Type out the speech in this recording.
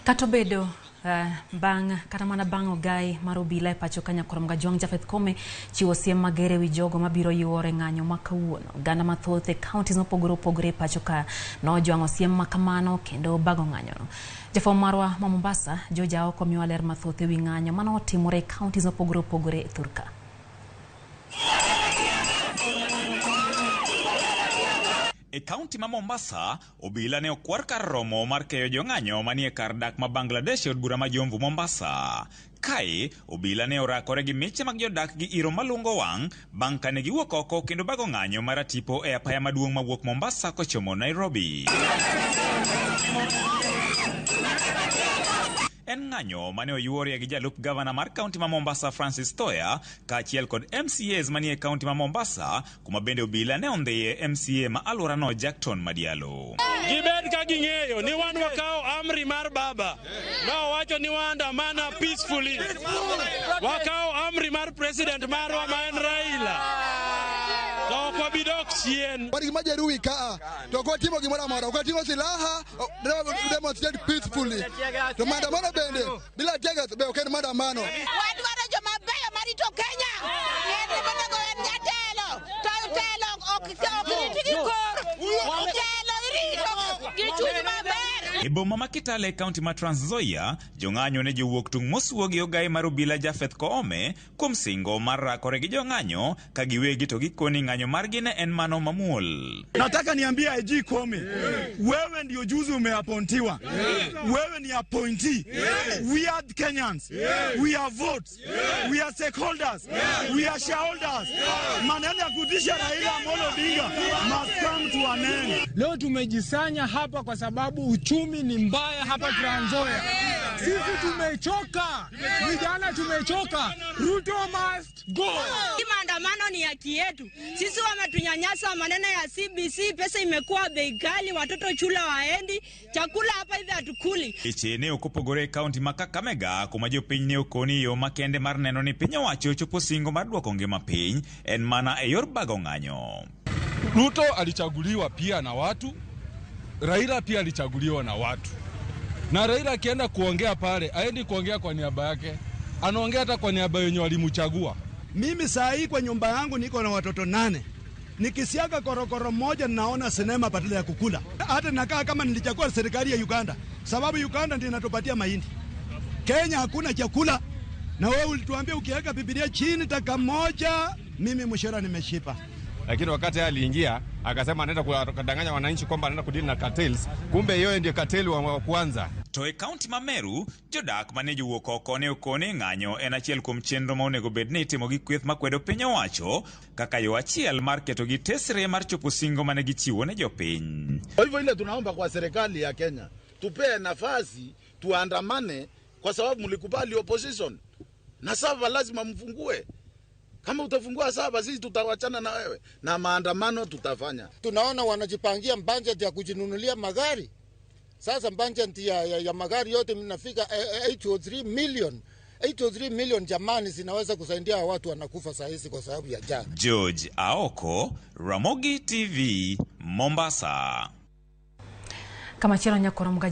Kata obedo bang' kata mana bang' ogai mar obila e pacho ka Nyakwar Mgajwang' Japheth Koome chiwo siem mager ewi jogo mabiro yuore ng'anyo ma kawuono. Oganda mathoth e counties mopogore opogore e pacho ka nojwang'o siem ma kamano kendo bago ng'anyono. Jafwambo marwa ma Mombasa, George Aoko miyowa ler mathoth ewi ng'anyo mane otimore e counties mopogore opogore e thurka. E kaunti ma Mombasa, obila ne okwar kar romo mar keyo jong'anyo manie kar dak ma Bangladesh e od bura ma Jomvu Mombasa. Kae, obila ne orakore gi miche mag jodak gi iro malungo wang' bang' kane giwuok oko kendo bago ng'anyo mar atipo e apaya maduong' mawuok Mombasa kochomo Nairobi. En ng'anyo mane oyuorie gi jalup gavana mar kaunti ma Mombasa Francis Thoya kaachiel kod MCAs manie kaunti ma Mombasa kuma bende obila ne ondhiye MCA ma alworano Jackton Madialo. Gibed ka ging'eyo ni wan wakawo amri mar baba. Nowacho ni waandamana peacefully. Wakawo amri mar president marwa ma en Raila. To ok wabi dok chien. Wan gi majeruhi kaa to ok watimo gimoro amora, ok wating'o silaha, demonstrate peacefully. To maandamano bende bila tear gas be ok en maandamano. Wadwaro joma beyo marito Kenya. En monego en jatelo. To telo ok ok rit gi kor. Telo irito gi chuny maber. E boma ma Kitale e kaunti ma Trans Nzoia, jong'anyo ne jowuok tung' mosuo gi ogai mar obila Japheth Koome kuom singo mar rakore gi jong'anyo ka giwegi to gikoni ng'anyo margi ne en mano mamuol. Nataka niambie IG Koome, wewe ndio juzi umeappointiwa. Wewe ni appointee. We are Kenyans. We are votes. We are stakeholders. We are shareholders. Maneno ya kutisha Raila Amolo Odinga must come to an end. Leo tumejisanya hapa kwa sababu uchumi ni mbaya hapa Trans Nzoia. Sisi tumechoka, vijana tumechoka. Ruto must go. Hii maandamano ni haki yetu. Sisi wametunyanyasa maneno ya CBC, pesa imekuwa bei ghali, watoto shule waendi, chakula hapa hivi hatukuli. Weche ne ok opogore e kaunti ma Kakamega kuma jopiny ne okoni yo makende mar neno ni piny owacho ochopo singo mar duoko ngima piny en mana e yor bago ng'anyo. Ruto alichaguliwa pia na watu, Raila pia alichaguliwa na watu. Na Raila akienda kuongea pale, aendi kuongea kwa niaba yake, anaongea hata kwa niaba yenye walimchagua. Mimi saa hii kwa nyumba yangu niko na watoto 8. Nikisiaga korokoro moja naona sinema badala ya kukula. Hata nakaa kama nilichagua serikali ya Uganda, sababu Uganda ndio inatupatia mahindi. Kenya hakuna chakula. Na wewe ulituambia ukiweka Biblia chini dakika moja, mimi mshahara nimeshipa. Lakini wakati aliingia akasema anaenda kudanganya wananchi kwamba anaenda kudili na cartels, kumbe yeye ndiye cartel wa kwanza. To e kaunti ma Meru, jodak mane jowuok oko ne okone ng'anyo en achiel kuom chenro ma onego bed ni itimo gi kweth makwedo piny owacho kaka yo achiel mar keto gi tesre mar chopo singo mane gichiwo ne jopiny. Kwa hivyo ile tunaomba kwa serikali ya Kenya, tupee nafasi tuandamane, kwa sababu mlikubali opposition na saba lazima mfungue. Kama utafungua saba, sisi tutawachana na wewe na maandamano tutafanya. Tunaona wanajipangia budget ya kujinunulia magari. Sasa budget ya magari yote inafika 803 million. 803 million jamani, zinaweza kusaidia watu wanakufa saa hizi kwa sababu ya njaa. George Aoko, Ramogi TV, Mombasa. Kamachielo Nyakwar Mgajwang'